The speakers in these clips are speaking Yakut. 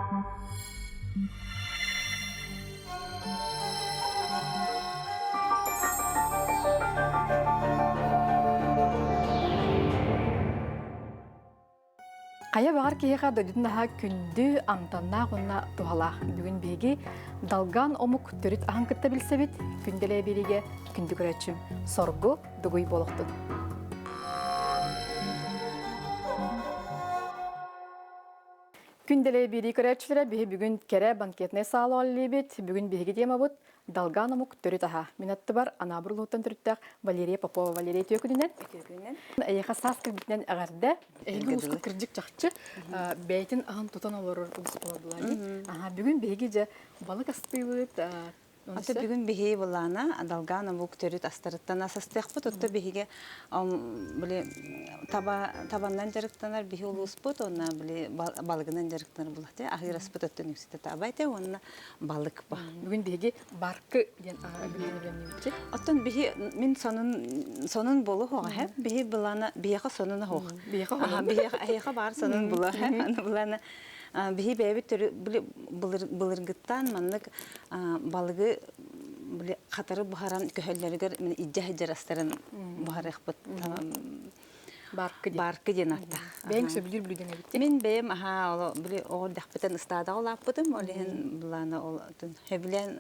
Хайа баҕар киһиэхэ дойдутун аһа күндү, амтаннаах уонна туһалаах. Бүгүн биһиги Далган омук төрүт аһын кытта билсэбит. Күндэлээ биэриигэ күндү көрөөччүм Соргу Дугуй буолуохтун. Күндэлэй биэрии көрөөччүлэрэ биһи бүгүн кэрэ банкетнай саала оллибит. Бүгүн биһиги темабыт Далган омук төрүт аһа. Мин аттыбар Анаабыр улууттан төрүттээх Валерия Попова. Валерия үтүө күнүнэн. Үтүө күнүнэн. Эйиэхэ саас кэлбитинэн эҕэрдэ. Эһиги ууска кырдьык чахчы бэйэтин аһын тутан олорор улус буолар Аха, бүгүн биһиги дьэ балык астыыбыт, Ата бүгүн биһиги былаана Далгаан омук төрүт астарыттан ас астыахпыт. Отто биһиги били таба табаннан дьарыктанар биһи улууспут уонна били балыгынан дьарыктанар булахты аһыыр аспыт өттүн үксүтэ таба этэ уонна балык ба. Бүгүн биһиги баркы диэн билиини билэмнибитчи. Оттон биһи мин сонун сонун болу хоҕа һэ биһи былаана биһиэхэ сонун хоох. Биһиэхэ сонун. Биһиэхэ эһиэхэ баар сонун була һэ. Аны былаана Биһи бэйэбит былыргыттан маннык балыгы хатары буһаран көһөллөрүгэр илдьэ сылдьар астарын буһарыахпыт. Бааркы диэн. Бааркы диэн аттаах. Бэйэҥ сөбүлүүр бүлүүдэн эбит. Мин бэйэм аһаа ол били оҕо эрдэхпиттэн ыстаадаҕа улааппытым. Ол иһин былаана ол сөбүлээн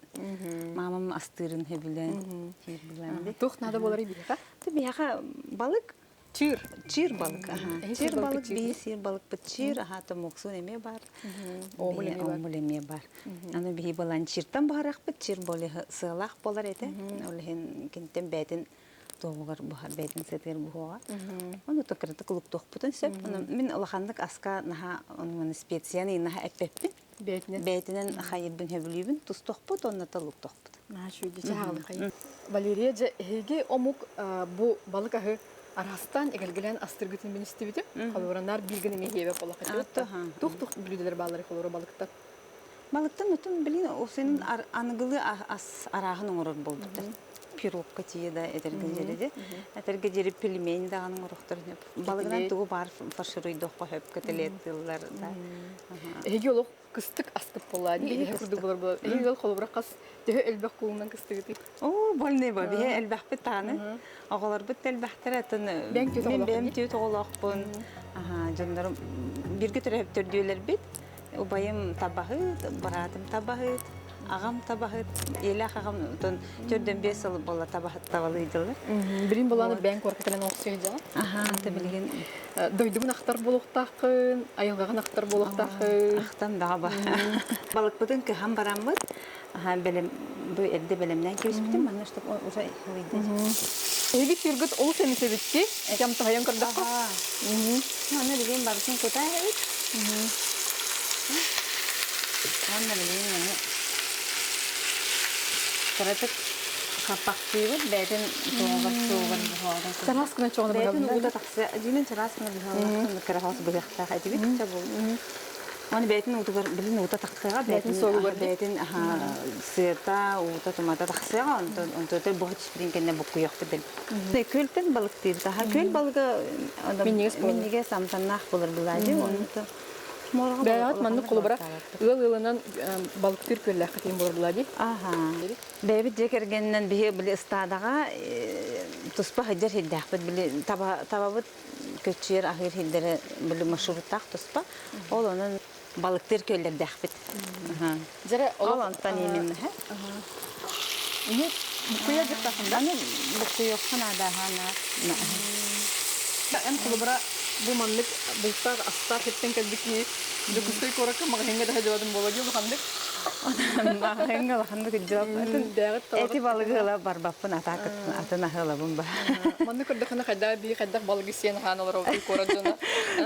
маамам астыырын сөбүлээн сиир былаан. Туох наада буоларый биһиэхэ? Биһиэхэ балык Чыыр. Чыыр балык, аха. Чыыр балык, биһи сиир балыкпыт чыыр, аха, томуксун эмиэ бар. Омул эмиэ бар. Омул эмиэ бар. Аны биһи балан чиртан баһарахпыт, чир боле сыалаах болар этэ. Ол иһин кинтен бээтин туоҕугар буһар, бээтин сытыыр буһуоҕа. Ону токырытык луктуохпутун сөп. Ону мин улаханнык аска наһаа ону специяны наһаа эппэппин. Бээтинэн. Бээтинэн хайырбын сөбүлүүбүн, тустуохпут, онно луктуохпут. Валерия, дьэ, эһиги омук бу балык аһы араастаан эгэлгэлээн астыргытын мин истибитим. Холобура, биир гына эмиэ буоллахха туох-туох бүлүүдэлэр бааллар холобура балыктан? Балыктан отун билин осенин аныгылыы ас арааһын оҥорор буолбуттар. Пирогка тиийэ да этэргэ диэри этэргэ диэри пельмень даҕаны оҥорохтор. Балыгынан тугу баар фаршируйдоххо хөп котлеттылар да. Эһиги олох кыстык астык буолла дии Биһи эһэ курдук кыстык. болор буолар эһиги ыал холобура хас төһө элбэх куулунан кыстыгытый Оо, больный ба, биһи элбэхпит даҕаны. Оҕолорбут да элбэхтэр, атын Бэйэҥ түөт мин оҕолооххун бэйэм дии? түөт оҕолоохпун. Аха, дьоннорум биргэ төрөөбүт төрдүөлэрбит. Убайым табаһыт, быраатым табаһыт, аҕам табаһыт, ийэлээх аҕам отон төрдөн биэс сыл буолла табаһыт табалыйдылар. Билин булааны Вот. бэйэҥ куоракка кэлэн олохсуйа дьаҕа. Аха, ата билигин Дойдугун ахтар буолуохтааххын, айылҕаҕын ахтар буолуохтааххын. Ахтан баҕа ба. Балыкпытын кыһан бараммыт, аха бэлэм бу эрдэ бэлэмнээн кэбиспитим, манна чтоб уже ылыйда. Эһиги сыыргыт олус эмис эбитти, кэм тоһойон көрдөххө. Манна билигин барытын кута эбит. Уонна билигин маны кыратык хаппахтыыбыт, бэйэтин туоҕар суоҕар буһуоҕар. Чараас гына чоҕуна Бэйэтин быһабын. уута тахса, дьиҥин чараас гына быһаллахтан кыра хос быһыахтаах этибит чэ бул. Оны бэйэтин уутугар билин уута тахсыаҕа, Бэйэтин бэйэтин суолугар бэйэтин сыата, уута тумата тахсыаҕа, онтон онтон бу түспүтүн кэннэ буккуйуохпут дэл. Күөлтэн балыктыыр таһа күөл балыга Минньигэс буолар. минньигэс амтаннаах буолар былаадьы онто муораҕа Бэйэҕит маннык улаханнык холобура балыктаабаппыт. ыал ыалынан балыктыыр күөллээххэ тиийэн буолар былаадьы. Аха. Бэйэбит дьиэ кэргэнинэн биһи били ыстаадаҕа туспа сылдьар сирдээхпит. Били таба табабыт көччүйэр аһыыр сирдэрэ били маршруттаах туспа. Ол онон балыктыыр күөллэрдээхпит. Дьэрэ Ол онтон именно. Ини буккуйа дьыктахында. Аны буккуйуохха наада аһаана. Эн холобура бу маннык бултаах астаах сиртэн кэлбит киһи Дьокуускай куоракка маҕаһыыҥҥа да сылдьыбатым буолуо дии улаханнык. Маҕаһыыҥҥа улаханнык сылдьыбаппын. Эти балыгы ыла барбаппын, атаак атын аһы ылабын ба. Маннык көрдөххүнэ хайдах бии хайдах балыгы сиэн аһаан олоробутуй куорат дьоно.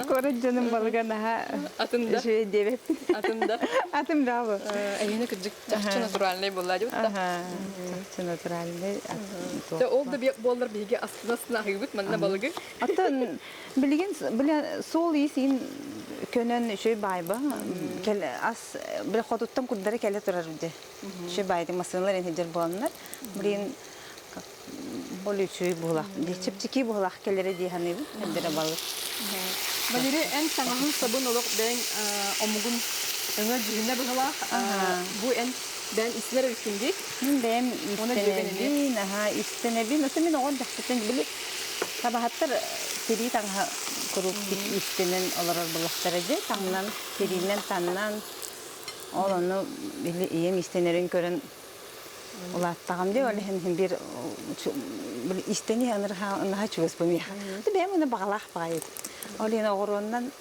Куорат дьонун балыга наһаа Атын да. үчүгэй диэбэппин. Атын да. Атын да бу. Эйиэнэ кырдьык чахчы натуральный буолла дии бутта. Чахчы натуральный. Дьэ ол да буоллар биһиги астына-астына аһыыбыт манна балыгы. Атын билигин биле суол иис иин көнөн үчүгэй баайба ас биле хотуттан курдары кэлэ турар дьэ. Үчүгэй баайдык массыыналар ин сылдьар буоланнар. Билигин бол үчүгэй буолах чэпчэки буолах кэлэрэ дии саныыбын эдэрэ балык. Валерий, эн таҥаһын сабын олох бэйэҥ омугун Өҥө дьүһүнэ быһылаах. Бу эн бэйэн истинэр эбиккин дии. Мин бэйэм истэнэбин, аха, истэнэбин. Ото мин оҕон дьахтартан били табаһаттар тирии таҥаһа куруук истэнэн олорор булахтара дьэ таҥнан, тириинэн таннан ол ону били ийэм истэнэрин көрөн улааттаҕым дии ол иһин биир истэни наһаа чугас бу миэхэ. Бэйэм уна баҕалаах баҕайы. Ол иһин оҕуруоннан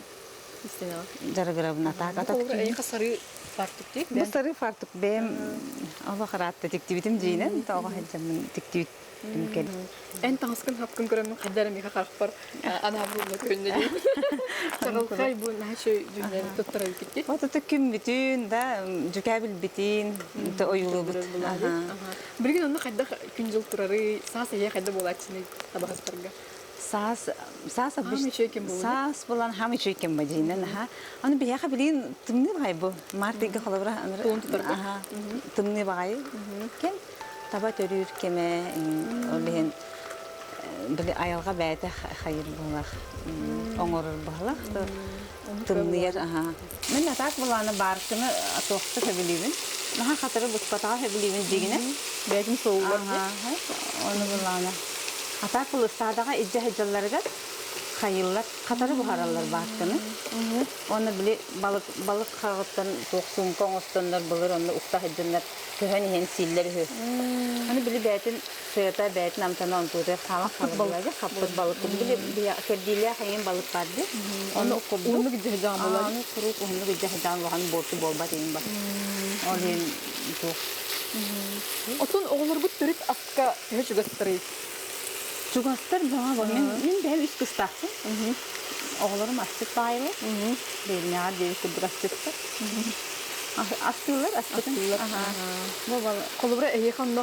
дьарыгырабын атаак атак Эйиэхэ сарыы фартук дии Бу сарыы фартук бэйэм олох ыраатта тиктибитим дьиинэн тоҕо сылдьаммын тиктибитим кэл Эн таҥаскын хапкын көрөммүн хайда эрэ миэхэ харахпар анаабылла көһүннэ дии. Чаҕылхай бу наһаа үчүгэй дьүһүнэн туттара эбиккит. Вот это күммүтүн да дьүкээбилбитин ойуулуубут. Билигин онно хайдах күн-дьыл турарый, саас эһиэ хайда буолааччыный табаһыстарга? Саас саас саас булан хам үчүгэй кэм бадьыйынан аха. Аны биһиэхэ билигин тымныы баҕайы бу. Март ыйга холобура аха тымныы баҕайы кэм таба төрүүр кэмэ ол иһин били айылҕа бэйэтэ хайыр буолах оҥорор буолах тымныйар аха. Мин атаак булааны бааркыны туохта сөбүлүүбүн. Наһаа хатыры буспатаҕа сөбүлүүбүн дьигинэ. Бэйэтин суолугар Ону булааны. Атаак бұл ыстаадаҕа илдьэ сылдьалларыгар хайыллар, хатары буһараллар бааркыны. Уонна били балык балык хаҕыттан туох суумка оҥостоннор былыр онно укта сылдьаннар көһөн иһэн сииллэр үһү. Аны били бэйэтин сыата бэйэтин амтана онтуутугар хаалан хаалар хаппыт балык били кэрдиилээх эҥин балык баар дии. Ону уһуннук илдьэ сылдьаҕын буолар. Аны куруук уһуннук илдьэ сылдьаҕын улахан буорту буолбат иҥин бар. Ол иһин туох. Отун оҕолоргут төрүт аска төһө чугастарый? Чугастар баҕа мин мин бэйэм үс кыстаахпын. Оҕолорум асчыт баайылар. Бэйэмнээҕэр диэбит курдук асчыттар. Астыыллар, аспытын. Холобура, эһиэхэ онно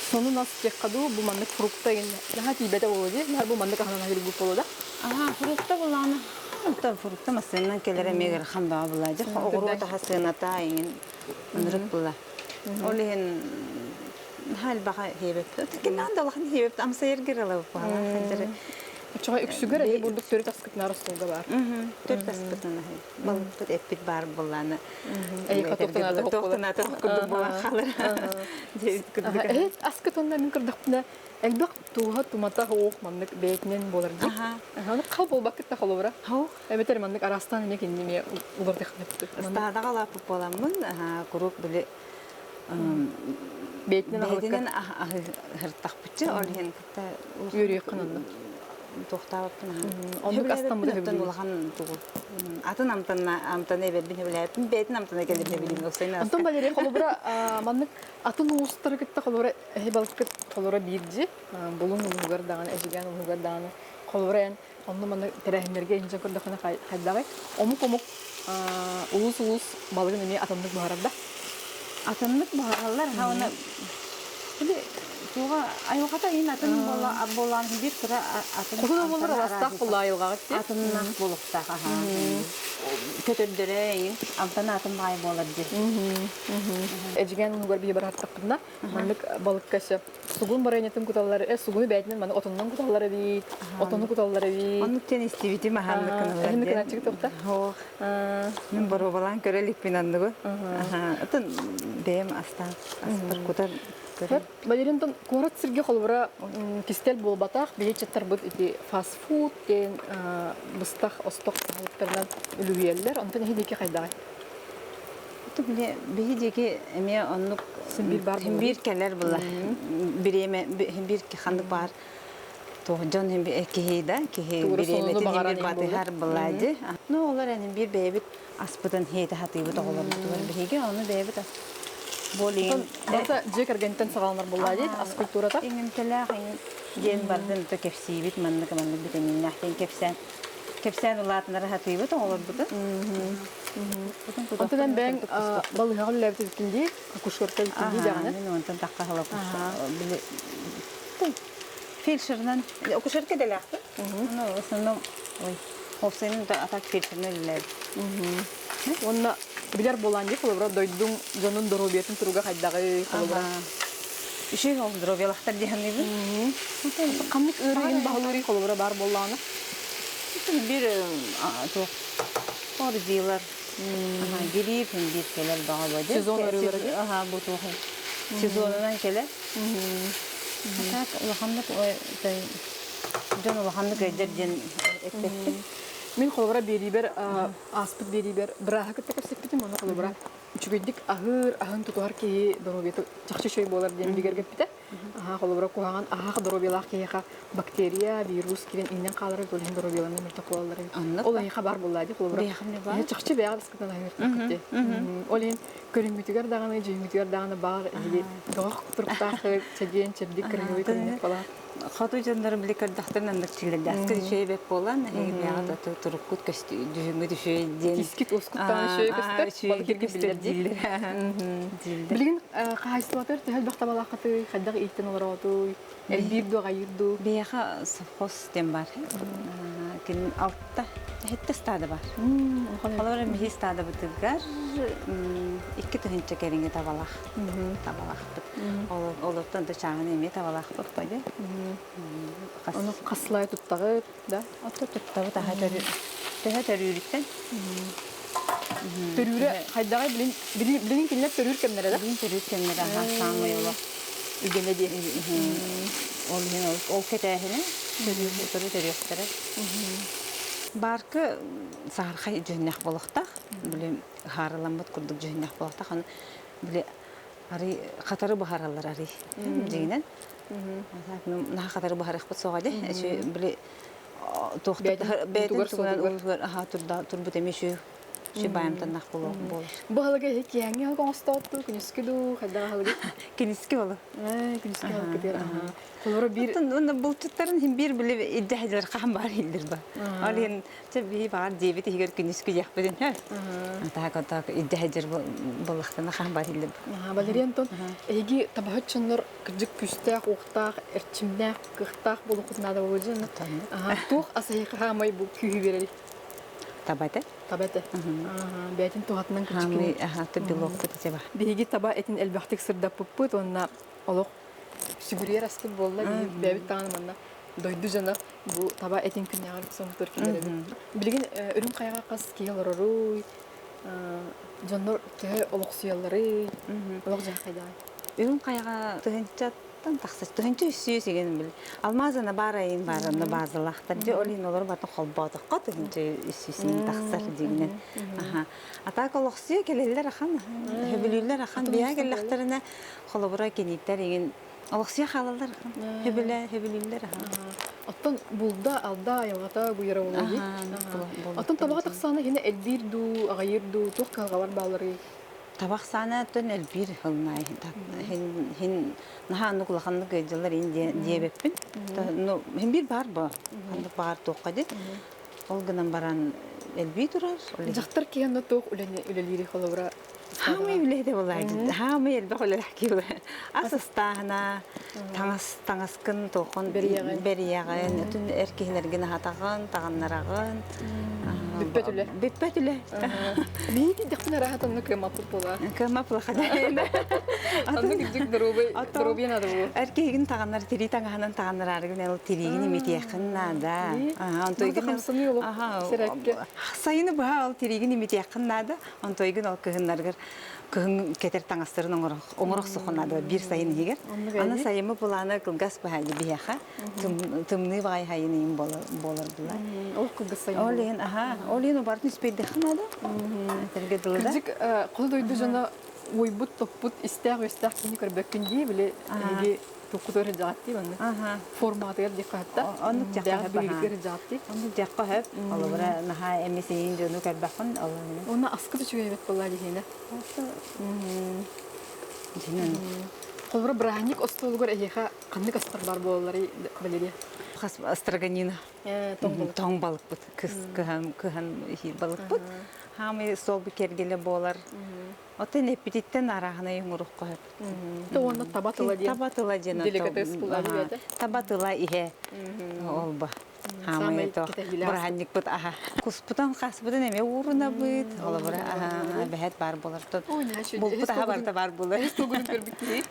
сонун ас диэххэ дуу, бу маннык фрукта игин наһаа тиийбэтэ буолуо дии, наһаа бу маннык аһынан аһыыр буолуо да? Аха, фрукта булаана. Онтон фрукта массыынанан кэлэр эмиэ ыарахан баҕа була. Дьэ, оҕуруот аһа сыаната иҥин ынырык була. Ол иһин наһаа элбэҕи иһиэбэппит. Кимнээн да улахан иһиэбэппит, амсайаргыр ылабыт буолла. Оччоҕо үксүгэр эһи бурдук төрүт аскытынаар остуолга баар. Төрүт аспытын балыкпыт эппит баар буоллаана. Эйиэхэ туохтанаата туохтанаата курдук буолан хаалар. Дьэбит курдук. Эһи аскыт онно мин көрдөхпүнэ элбэх тууһа тумата оох маннык бэйэтинэн буолар дии. Аны хал буолбаккыт да холобура. Эбэтэр маннык араастаан эмиэ кинини эмиэ уларытыахпыт. Ыстаадаҕа улааппыт буоламмын куруук били бэйэтинэн бэйэтинэн аһыртахпытчы ол иһин кытта үөрүйэххин онно туохтаабаппын оннук астаммыт өттөн улахан тугу атын амтанна амтаны эбэрбин сөбүлээппин бэйэтин амтана кэлэр сөбүлүүм оксайна Антон Валерий холобура маннык атын уустары кытта холобура эһи балыккыт холобура биирдьи булун улууһугар даҕаны эдьигээн улууһугар даҕаны холобура эн онно маннык тэрээһиннэргэ инжен көрдөххүнэ хайдаҕый омук омук улуус улуус балыгын эмиэ атыннык буһарар да атыннык буһараллар ха уонна били туоҕа айылҕата иһин атын буола буолаан биир кыра атын Хотун омолор аластаах буолла айылҕаҕыт дии атыннаах буолуохтаах аха көтөрдөрө иһин амтан атын баай буолар дии Эдьигээн уһугар биһи бараттахпытына маннык балыкка сөп сугун барыанньатын куталлар, сугуну бээтинэн маны отонунан куталлар эбит, отону куталлар эбит. Оннук диэн истибитим аһааннык гыналлар Эһинник гыначчыгыт туохта? Суох. Мин боруобалаан көрө иликпин оннугу. Атын бэйэм астаан аспар кутар көрөр. Валерий куорат сиргэ холобура кистэл буолбатах, биһи чаттарбыт ити фастфуд диэн быстах остох аһылыктарынан үлүһүйэллэр. Онтон эһи диэки хайдаҕай? Биһи диэки эмиэ оннук Син баар син биир кэлэр була. Бириэмэ биир ханнык баар туох дьон киһи да киһи бириэмэтин биир батыһар была ди. Ну олор эни биир бэйэбит аспытын хиэтэ хатыыбыт оҕолорбутугар биһиги ону бэйэбит ас болин Барыта дьиэ кэргэнтэн саҕаланар буолла дии ас культурата. Иҥэмтэлээх иҥин диэн бардын то кэпсиибит маннык маннык битэмииннээх диэн кэпсээн кэпсээн улаатынара хатыыбыт оҕолорбутун. Онтон бэйэҥ балыыһаҕа үлэлээбит эбиккин дии, акушерка эбиккин дии даҕаны. Мин онтон тахха били фельдшерынан акушерка идэлээхпин. Ну, в основном, ой, уопсайынан а так фельдшерынан үлэлээбит. Уонна билэр буолаан дии, холобура, дойдуҥ дьонун доруобуйатын туруга хайдаҕый, холобура. Үчүгэй ол здоровьялахтар дии саныыбын. Ханнык ыарыйын баһылыырый холобура баар буоллаҕына? Биир туох ордилар. Гирип биир кэлэр баҕа бу. Сезон ырыылара дии. Аха, бу туох сезонунан кэлэр. Так улаханнык дьон улаханнык өйдөр диэн эппэппин. Мин холобура биэриибэр ааспыт биэриибэр бырааһы кытта кэпсэппитим, ону холобура үчүгэйдик аһыыр, аһын тутуһар киһи доруобуйата чахчы үчүгэй буолар диэн бигэргэппитэ. Аһаа, холобура, куһаҕан аһаах доруобуйалаах киһиэхэ бактерия, вирус киирэн иҥнэн хаалара ол иһин доруобуйаларын мөлтөх буолаллар эбит. Оннук Ол эһиэхэ баар буоллаа дии, холобура. Бэйэхэ баар. Чахчы бэйэҕэ баскытан аһыыр дии. Ол иһин көрүҥҥүтүгэр даҕаны, дьүһүҥҥүтүгэр даҕаны баар эһиги бөҕөх туруктаах, чэгиэн, чэбдик, кыраһыабай көрүҥнэх буолар. Хоту дьоннору били көрдөхтөрүн оннук чилэрдээскэ үчүгэй бэт буолан, эһиги бэйэҕит туруккут көстүү, дьүһүҥҥүт үчүгэй диэн. Тискит уоскуттаан үчүгэй көстөр, балык көстөр дииллэр. Билигин хаһаайыстыбатыгар төһө элбэх табалааххытый, хайдах ииттэн олороотуй, элбиир дуу, аҕайыыр дуу? Биһиэхэ совхоз диэн бар. Кин алта, сэттэ стада бар. Холобура биһи стадабытыгар 2000 кэриҥэ табалаах табалаахпыт. Олортон да чааһын эмиэ табалаахпыт бады. Ону хаслай туттаҕыт, да? Ото туттабыт аха төһө төрүүрүттэн. Төрүүрэ хайдаҕай билин билин кинилэр төрүүр кэмнэрэ да? Билин төрүүр кэмнэрэ аха саамай олох үгэнэ диэн. Ол иһин ол кэтээһинэ төрүү төрүөхтэрэ. Бааркы саархай дьүһүннээх болохтаах. Били ыһаарыламмыт курдук дьүһүннээх буолтах. Аны били арый хатары буһараллар арый дьиҥинэн. Наһаа хатары буһарыахпыт суоҕа дии. Эчи били бэйэтин тугунан аха турбут эмиэ үчүгэй үчүгэй баайымтаннаах буолар. Бу аһылыгы эһи киэһэҥҥи аһылык оҥостооту, күнүскү дуу, хайдах аһылыгы? Күнүскү болу. Күнүскү аһылыккытыгар Холобура биир Уонна булчуттарын иһин биир били илдьэ хаһан баар иһиллэр ба. Ол иһин чэ биһи баҕар диэбит иһигэр күнүскү диэхпитин Таак таак илдьэ сылдьар буоллахтана хаһан баар иһиллэр ба. Валерий Антон, эһиги табаһыт дьоннор кырдьык күүстээх, уохтаах, эрчимнээх, кыахтаах буолуоххут наада буолуо дьон. Туох ас эһиэхэ хаамай бу күүһү биэрэрий? Таба этэ. Таба этэ. Бэйэтин туһатынан кырдьык. Аха, белокпут этэ ба. Биһиги таба этин элбэхтик сырдаппыппыт уонна олох сүгүрүйэр аспыт буолла. Биһиги бэйэбит даҕаны манна дойду дьоно бу таба этин күннээҕэр соҥтор киллэрэбит. Билигин Үрүҥ Хайаҕа хас киһи олороруй, дьоннор төһө олохсуйалларый, олох дьаһайдаҕай? Үрүҥ Хайаҕа тыһыынчаттан тахса 1300 деген бил алмазана бар айын бар онно базалаахтар дьэ ол иһин олор батын холбоотоххо 1300 тахсар дигинен аха а так олохсуйа кэлэллэр ахан хөбүлүүллэр ахан биһа кэллэхтэринэ Холобура, киниттэр иҥин олохсуйа хаалаллар хөбүлэ хөбүлүүллэр Оттон булда, алда, айылҕата буйара буолуо Оттон табаҕа тахсаана хинэ элбиир дуу, аҕайыыр дуу, туох кыһалҕалар баалларый? Табах саана оттон элбиир хылнай хин хин наһаа оннук улаханнык ыалдьаллар ин диэбэппин. Ну хин биир баар бо. Ханнык баар туохха ди. Ол гынан баран элбии турар. Дьахтар киһи онно туох үлэни үлэлиири холобура Хаамый үлэһитэ буолааччы. Хаамый элбэх үлэлээх киһи Ас астааһына, таҥас таҥаскын туоххун бэрийэҕин, өтүн эр киһилэргин аһатаҕын, таҕыннараҕын. Бүппэт үлэ. Бүппэт үлэ. Биһиги тиийдэхпин арааһа онно кыаммаппыт буолаа. Кыаммап Оннук үрдүк доруобай доруобуйа наада буолуо. Эр киһигин таҕыннар тирии таҥаһынан таҕыннараары гын тириигин имитиэххин наада. Онтойгун хамсаныы олох сэрээккэ. Сайыны быһа ол тириигин имитиэххин наада. Онтойгун ол кыһыннарыгар кыһын кэтэр таҥастарын оҥорох сухон наада биир сайын иһигэр. Аны сайымы былаана кылгас баһаайы биһиэхэ тымныы баҕай хайын иһин буолар була. Ол кылгас сайын. Ол иһин аха, ол иһин убартын үспүйдэххэ наада. Этэргэ дылы да. Кырдьык хоту дойду дьоно уойбут топпут истээх-үөстээх киһини көрбөккүн дии били эһиги туккутугар сылдьаҕыт дии манна форматыгар диэххэ сөп да Оннук дьахха хөп биһигитигэр сылдьаҕыт дии Оннук дьахха хөп олобура наһаа эмисийин дьону көрбөххүн ол Уонна аскыт үчүгэй эбит буоллаа дихиинэ. Холобура бырааһынньык остуолугар эһиэхэ ханнык астар баар буолалларый Валерия? Хас астроганина. Тоҥ балыкпыт. Кыһан кыһан иһиир балыкпыт. Хаамый суолбу кергеле буолар. Оттон эппититтэн арааһынай оҥоруохха сөп. Уонна таба тыла диэн. Таба тыла диэн. Деликатес буолар Таба тыла иһэ. Олба. Хаамай то бырааһынньыкпыт аһа. Куспутан хаспытын эмиэ уурунабыт. Холобура бэһэт баар буолар. Булпут аһа барыта баар буолар. Тугун көрбүт киһи.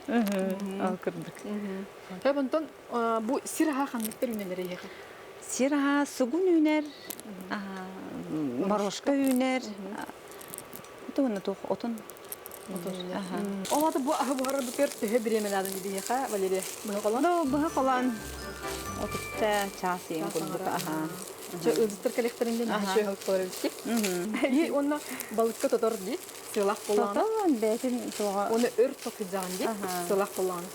Ол курдук. Тэп онтон бу сир аһа ханныктар үүнэллэр эһиэхэ? Сир аһа сугун үүнэр, морошка үүнэр. Сүөгөйтө уонна туох отун. Ол аты бу аһы буһарар бытыгар төһө бириэмэ наада диэхэ, Валерия? Быһа холоон? Ну, быһа холоон отутта чаас иин курдук аха. Чэ, ыалдьыттар кэлиэхтэрин диэн чөһө болар эбит. И уонна балыкка тотор дии, сыалаах буоллаҕына. Тотон бэйэтин туоҕа. Уонна өр токуйдаҕын дии, сыалаах буоллаҕына.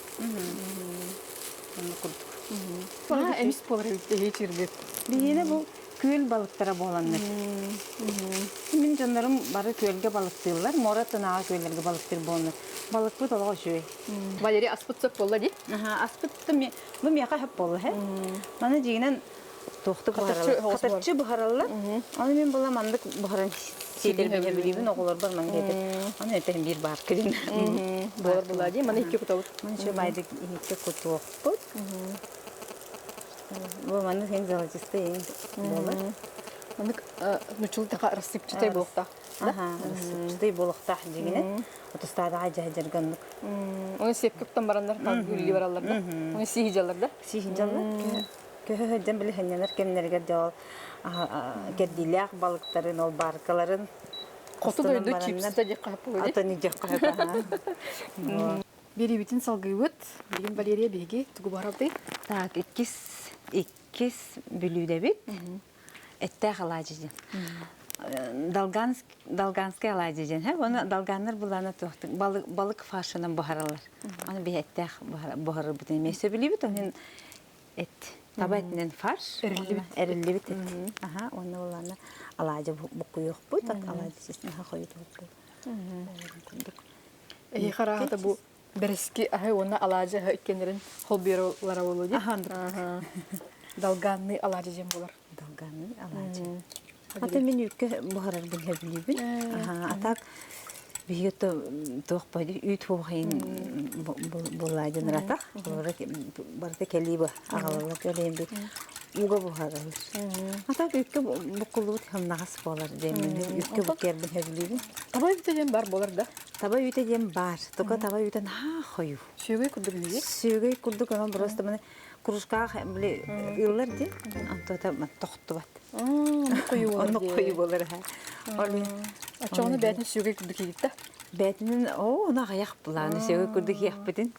Онно курдук. Эмис буолар эбит, эһи чиргит. Биһиэнэ бу күөл балыктара буоланнар. Мин дьоннорум бары күөлгэ балыктыыллар, муора тынаҕа күөллэргэ балыктыыр буоланнар. Балыкпыт олох үчүгэй. Валерий аспыт сөп буолла дии? Аха, аспыт бу миэхэ сөп буолла һэ. Маны дьиҥинэн туохтук буһараллар. Хатырчы буһараллар. Аны мин була маннык буһаран сиэтэрбин сөбүлүүбүн, оҕолорбор маннык этэр. Аны этэн биир баар кэлин. Буолар буолла дии, маны икки кутабыт. Маны еще байдык иһикке кутуохпут. Бу маннык иһин золотистый иһин буолар. Маннык нучул таха рассыпчатай буолуохтаах. Аха, рассыпчатай буолуохтаах дьигинэ. Отустаадаҕа дьаһдьарга оннук. Оны сиэпкэ уктан бараннар үлли бараллар да. Оны сиһи дьаллар да. Сиһи дьаллар. Көһө сылдьан били ханньанар кэмнэригэр дьэ ол кэрдиилээх балыктарын, ол бааркаларын Хоту дойду чипсыта диэххэ сөп Атаны диэххэ сөп. Биэриибитин салгыыбыт. Билигин Валерия биһиги тугу буһарабытый? Так, иккис иккис бүлүүдэбит. Эттээх алаадьы диэн. Долганск, долганскай алаадьы диэн. Оны долганнар булана туохтук балык, балык фаршынан буһаралар. Аны биһи эттээх буһарарбытын эмиэ сөбүлүүбүт. Onun эт таба этинэн фарш. Эриллибит. Эриллибит эт. Аха, уонна булана алаадьы буккуйуохпут. Алаадьы сиснаха хойутуохпут. Курдук. Эһиэхэ арааһата бу бэрэски аһы уонна алаадьы аһы иккиэннэрин холбуйаралара буолуо дии. Аха. Долганный алаадьы диэн буолар. Долганный алаадьы. Ата мин үүккэ буһарарбын сөбүлүүбүн. А так биһиги туох үүт хуохайын буолаадьын ратах. Барыта кэлии аҕалалар кэлиэн би уга буһаралар. А так үүккэ буккуллубут хамнаҕас буолар диэммин үүккэ буккуйарбын сөбүлүүбүн. Таба үүтэ диэн бар буолар да? Таба үүтэ диэн бар. Тока таба үүтэ наһаа хойуу. Сүөгэй курдук үһү? Сүөгэй курдук онон просто маны кружкаах били ыыллар ди. Онто тохтубат. Оннук хойуу болар. Оннук хойуу болар ха. Ол Оччоҕуна бээтин сүөгэй курдук иһитта. Бээтинин оо она аҕыйах былааны сүөгэй курдук иһиэхпитин.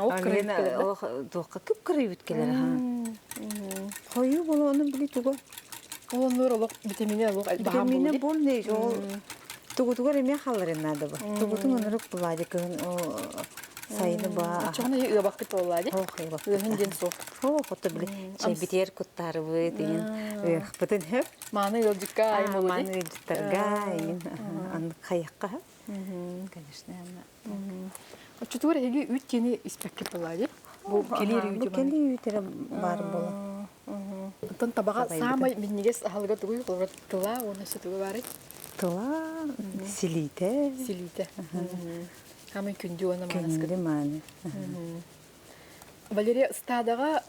Ох кырайбыт Ох туохха күп кырайбыт кэлэр аха. Хойуу боло onun били туга Ол олох витамине олох Витамине больный ол тугутугар эмиэ халларын наада бу. Тугутун онурук булади кыһын сайыны ба. Оччоҕуна ыабаккыт буолла ди. Ох ыабаккыт. Ыаһын диэн суох. Оо хото били чэйбитигэр куттаарыбыт иин ыахпытын хөп. Мааны ыалдьыкка аймолу Мааны ыалдьыттарга иин аннык хайахха Конечно. Оччотугар эһиги үүт кини испэккит буолла ди. Бу кэлиэр Бу үүтү кэлии үүтэрэ баар буола. Оттон табаҕа саамай минньигэс аһылыга тугуй холобура тыла уонна өссө тугу баарый? Тыла, силиитэ. Силиитэ. Саамай күндү уонна мааныскыт. Күндү мааны. Валерия ыстаадаҕа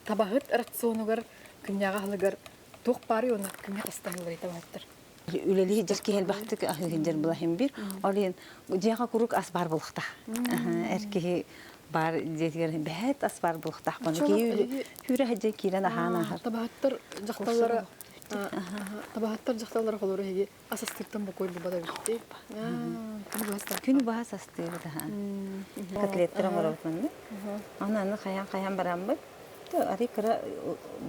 табаһыт рационугар күннээҕи аһылыгар туох баарый уонна күҥҥэ хастаһылларый табаһыттар? Үлэлии сылдьар киһи элбэхтик аһыы сылдьар былаһын биир. Ол иһин дьиэҕэ куруук ас баар буолуохтаах. Эр киһи баар дьиэтигэр бэһэт ас баар буолуохтаах. Киһи хүүрэ сылдьан киирэн аһаан ааһар. Табаһыттар дьахталлара табаһыттар дьахталлара холоро эһиги ас астыыртан бокуой булбат эбитти. Күнү быһа астыыбыт аһа. Котлеттар оҥоробут маннык. Аны аны хайаан хайаан бараммыт Арый кыра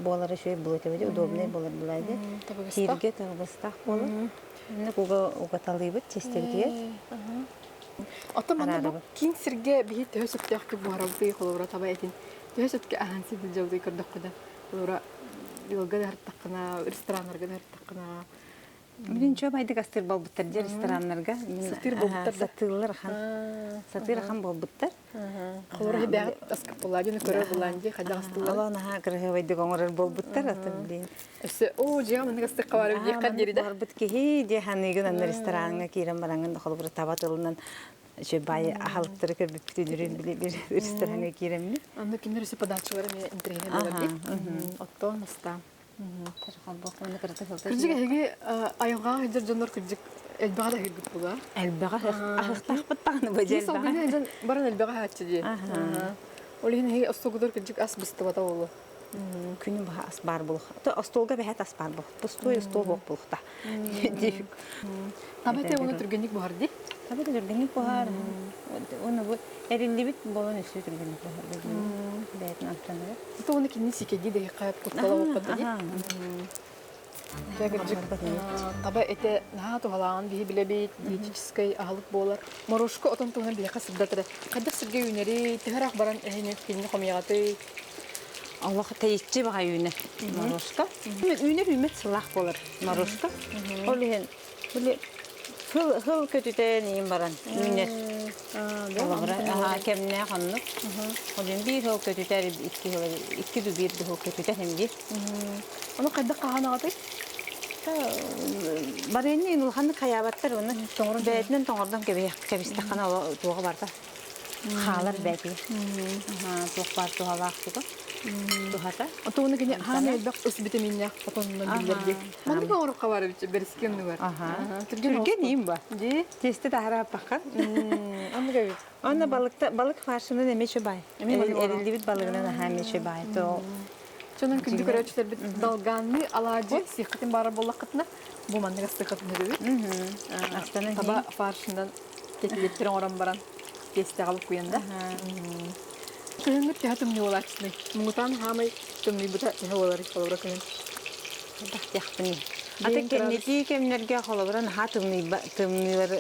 буолара үчүгэй буолуо этэ удобнай буолар булаайда. Кииргэ табыгастаах буолар. Инник уга угаталыыбыт чистебитигэр. Оттон манна бу киин сиргэ биһи төһө сөптөөхтүк буһарабытый холобура таба этин төһө сөпкө аһаан сылдьабытый көрдөххүнэ холобура ыалга да ырыттаххына рестораннарга да ырыттаххына Билин чуобайдык астыыр буолбуттар дьэ рестораннарга. Сатыыр буолбуттар да. Сатыыллар ахан. Сатыыр ахан буолбуттар. Холоро хибэҕит аскаппылаадьыны көрөр булаан дии хайдах астыыллар. Олоо наһаа кыраһыабайдык оҥорор буолбуттар атын билин. Өссө оо дьиэҕэ маннык астык хабары диэххэ диэри да. Барбыт киһи дии ханыыгын анна рестораҥҥа киирэн бараҥҥын холобура таба тылынан үчүгэй аһылыктары көрбүппүтүн үрүн били бир рестораҥҥа киирэммит. Онно кинилэр өссө подачалара эмиэ интэриэһинэй буолар дии. Оттон астаан. Кырдьык эһиги айылҕаҕа сылдьар дьоннор кырдьык элбэҕи да аһыыргыт буолуо. Элбэҕи аһыахтаахпыт даҕаны бу дьэ элбэҕи. Баран элбэҕи аһааччы дии. Ол иһин эһиги остуолгутугар кырдьык ас быстыбата буолуо. Күнү быһа ас баар буолуох. Остуолга бэһэт ас баар буолуох. Пустой остуол буолуох буолуохта. Таба этэ уну түргэнник буһар дии. Таба этэ түргэнник буһар. Уну бу эриллибит буолан өссө түргэнник буһар. Бэйэтин амтанара. Это уну кинини сикэдии дэһиэххэ куттала буолбат дии. Дьэ, таба этэ наһаа туһалааҕын биһи билэбит, диетическэй аһылык буолар. Морошка отон туһунан биһиэхэ сырдатара. Хайдах сиргэ үүнэрий, төһө ыраах баран эһини кинини хомуйаҕытый? Олох тэйиччи баҕа үүнэр морошка. Үүнэр үүммэт сылаах буолар морошка. Ол иһин били хыл хыл көтүтэн иин баран үүнэр. Олоҕура кэмнээх оннук. Ол иһин биир хыл көтүтэр, икки хыл, икки ду биир ду хыл көтүтэр иһин биир. Ону хайдах хаһаанаҕытый? Барыанньа улаханнык хайаабаттар уонна бэйэтинэн тоҥордон кэбистэххинэ туоҕа барда хаалар бэйэтигэр. Туох баар туһалаах туга туһата. Отону кини хаан элбэх ыс витаминнээх отонунан биллэр дии. Маннык оҥорукка бар эбит бэрискин оннугар. Түргэн иим ба. Дии. Тесте таһарааппакка. Оннук эбит. Онно балыкта балык фаршынан эмиэ үчүгэй. Эриллибит балыгынан аһаа эмиэ үчүгэй. То Чонон күндү көрөөччүлэрбит долганны алаадьы сиэххитин баара буоллаххытына бу маннык астыаххытын өрөбүт. Астанан Таба фаршынан кэтилиэттэрин оҥорон баран тиэстэҕэ буккуйан да. Кыһыҥҥыт төһө тымныы буолааччыный? Муҥутаан хаамай тымныйбыта төһө буоларый холобура кыһын? Бахтиахпыный. Аты кэнники кэмнэргэ холобура наһаа тымныйба тымныылар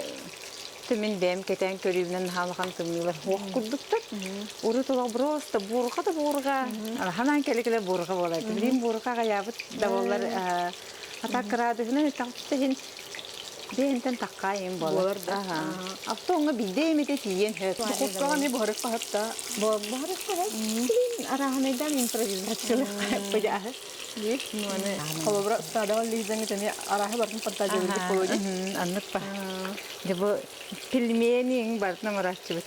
Мин бэйэм кэтээн көрүүбүнэн наһаа улахан тымныылар суох курдуктар. Урут олох просто буурҕа да буурҕа, ханаан кэлэ-кэлэ буурҕа буолар. Билигин буурҕа аҕыйаабыт да буоллар, атак кыраадыһынан иттэхпит иһин бэйэнтэн таккаайын буолар. Буолар да. Автоҥҥа биирдэ эмитэ тиийэн сөп. Духовкаҕа эмиэ буһарык хаһытта. Буһарык хаһыт. Билин арааһынайдаан импровизациялык быдьааһы. Холобура, ыстаадаҕа лиизэҥҥит эмиэ арааһы барытын фантазиялыыргыт буолуо дии. Аннык ба. Дьэ бу пельмени барытын оҥорооччубут.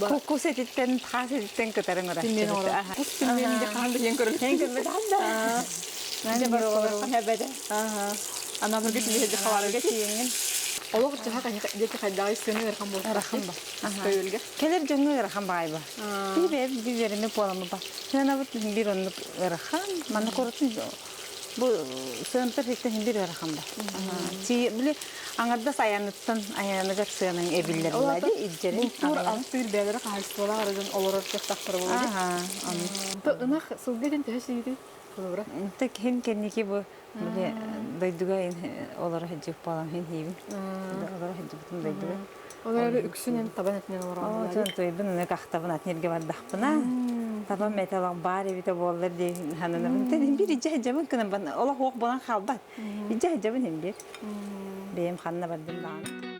Кукус этиттэн, хаас этиттэн кытары оҥорооччубут. Кус пельмени де хаһан да иһэн көрөр. Эн көрбөтөҕүн да. Дьэ барыларга хэбэдэ. Анабырга тиийэ хабарга тиийэҥҥин. Олох дьаһах диэки хайдаҕай сыана ыарахан буолар. Ыарахан ба. Көйүлгэ. Кэлэр дьоҥҥо ыарахан баҕайы ба. Биир бэйэбит биир буоламмыт ба. Сыанабыт биир оннук ыарахан. Манна куоратын бу сыантар иттэн биир ыарахан ба. Били аҥардас айаныттан айаныгар сыанаҥ эбиллэр буолаа дии илдьэрин. Бултуур алтыыр бэйэлэрэ хаһаайыстыбалаах эрэ дьон олорор кыахтаахтара буолуо дии. Ынах сылгы этин төһө сиирий? Холобура. Хин кэнники бу били дойдуга олоро сылдьыбыт буолан хин хийбин. Олоро сылдьыбытым дойдуга. Ол эрээри үксүн эн табан этинэн олороҕун. Оо, туйбун аны кахтабын атын эргэ бардахпына. Табам этэ олох баар эбитэ буоллар дии сананабын. Тэн биир ижэ сылдьабын кынан олох уох буолан хаалбат. Ижэ сылдьабын иһин биир. Бэйэм ханна бардым даҕаны.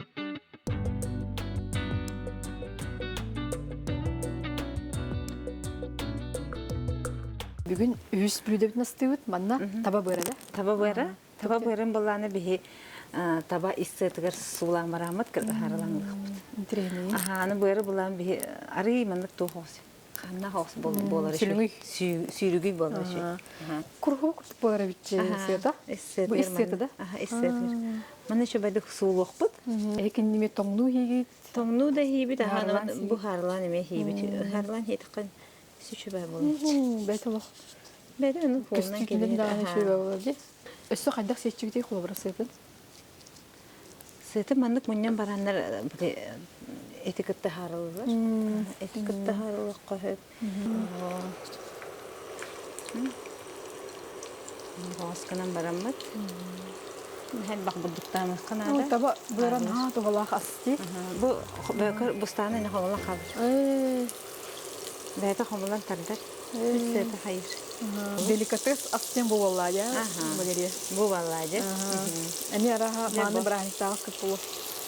Бүгүн үһүс бүлүүдэбитин астыыбыт. Манна таба быара да? Таба быара. Таба быарын былааны биһи таба ис сыатыгар суулаан барааммыт кыргыһаарылаан ылыахпыт. Интириэһинэй. Аһааны быары былаан биһи арыы маннык туох оҕус ханна оҕус буолар Сүлүҥүй. Сүүрүгүй буолар үчү. Курһуу курдук буолар эбитчи сыата. Бу ис сыата да? Аха, ис сыатыгар. Манна үчүгэйдик суулуохпут. Эһикинними тоҥнуу хийгит. Тоҥнуу да хийбит, аһааны бу хаарлаан эмиэ хийбит. Хаарлаан хийтэххин үчүгэй буолар. Бэт олох. Бэт аны хуунан кэлин даҕаны үчүгэй буолар дии. Өссө хайдах сиэччигитий холобура сыатын? Сыаты маннык мунньан бараннар эти кытта хаарыллар. Эти кытта хаарыллахха сөп. Боҕосканан бараммыт. Элбэх бурдуктаамыахха наада. Таба быаран аа туһалаах ас дии. Бу бөкөр бустаана ини хомулан хаалар. Бэйэтэ хомулан тардар. Сыата хайыр. Деликатес ас диэн бу буоллаа дьэ, Валерия. Бу буоллаа дьэ. Эми араха мааны бырааһынньыктааҕы кыт буолуо.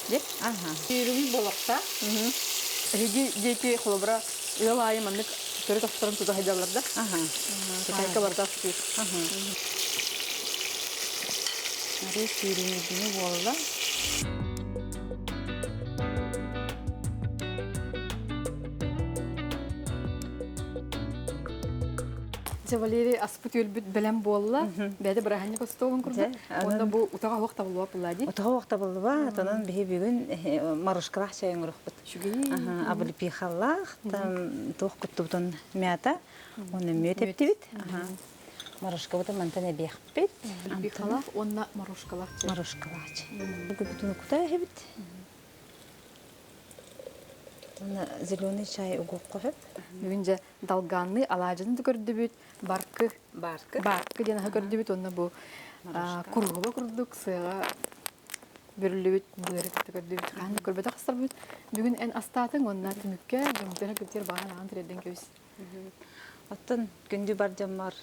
Дьэ. Сүүрүгүй буолуохта. Эһиги диэки холобура ыал аайы маннык төрүт охторон тута сылдьаллар да. Кытайка барыта астыыр. Арыы сүүрүҥүдүнү буолла. Дьэ, Валерий аспыт үөлбүт бэлэм буолла. Бэйэтэ бырааһынньык остуолун курдук. Онно бу утаҕа оһох табыллыбат буолла дии. Утаҕа оһох табыллыбат. Онон биһи бүгүн марушкалаах чай оҥоруохпут. Үчүгэй. Облепихалаах, там туох куттубутун мята. Оны мүөт эптибит. Марушкабытын мантан эбиэхпит. Облепихалаах уонна марушкалаах чай. Марушкалаах чай. Бүгүн кута эһибит. Уонна зеленый чай угуохха сөп. Бүгүн дьэ долганны алаадьыны да көрдүбүт, баркы, баркы, баркы диэн аһы көрдүбүт уонна бу куруһуба курдук сыаҕа бүрүллүбүт быары кытта көрдүбүт. Хаһан да көрбөтөх астарбыт. Бүгүн эн астаатыҥ уонна түмүккэ дьоммутун кыттыыр баҕан аҕан тириэрдэн кэбис. Оттон күндү бар дьоммор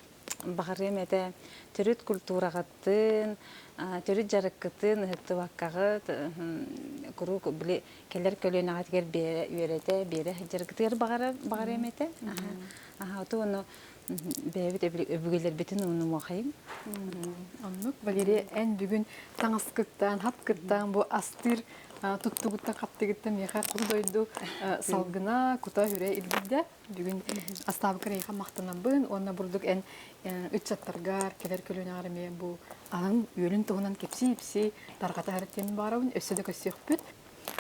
баҕарыам этэ төрүт культураҕытын, төрүт дьарыккытын ыһыктыбаккаҕыт куруук били кэлэр көлүөнэҕитигэр биэрэ үөрэтэ биэрэ сылдьаргытыгар баҕара баҕарыам этэ. Аха оту ону бэйэбит өбүгэлэрбитин умнумуохайыҥ. Оннук Валерия эн бүгүн таҥаскыттан, хапкыттан бу астыыр туттугуттан хаптыгыттан миэхэ хоту дойду салгына кута-хүрэ илгийдэ. Бүгүн астаабыккар эйиэхэ махтанабын уонна бурдук эн ыччаттаргар, кэлэр көлүөнэҕэр эмиэ бу аһыҥ үөлүн туһунан кэпсии-ипсии тарҕата сырыттыан баарабын, өссө да көрсүөхпүт.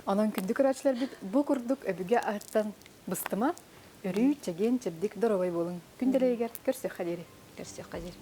Онон күндү көрөөччүлэрбит бу курдук өбүгэ аһыттан быстыма, өрүү чэгиэн-чэбдик доруобай буолуҥ. Күн дэлэйигэр көрсүөххэ диэри. Көрсүөххэ диэри.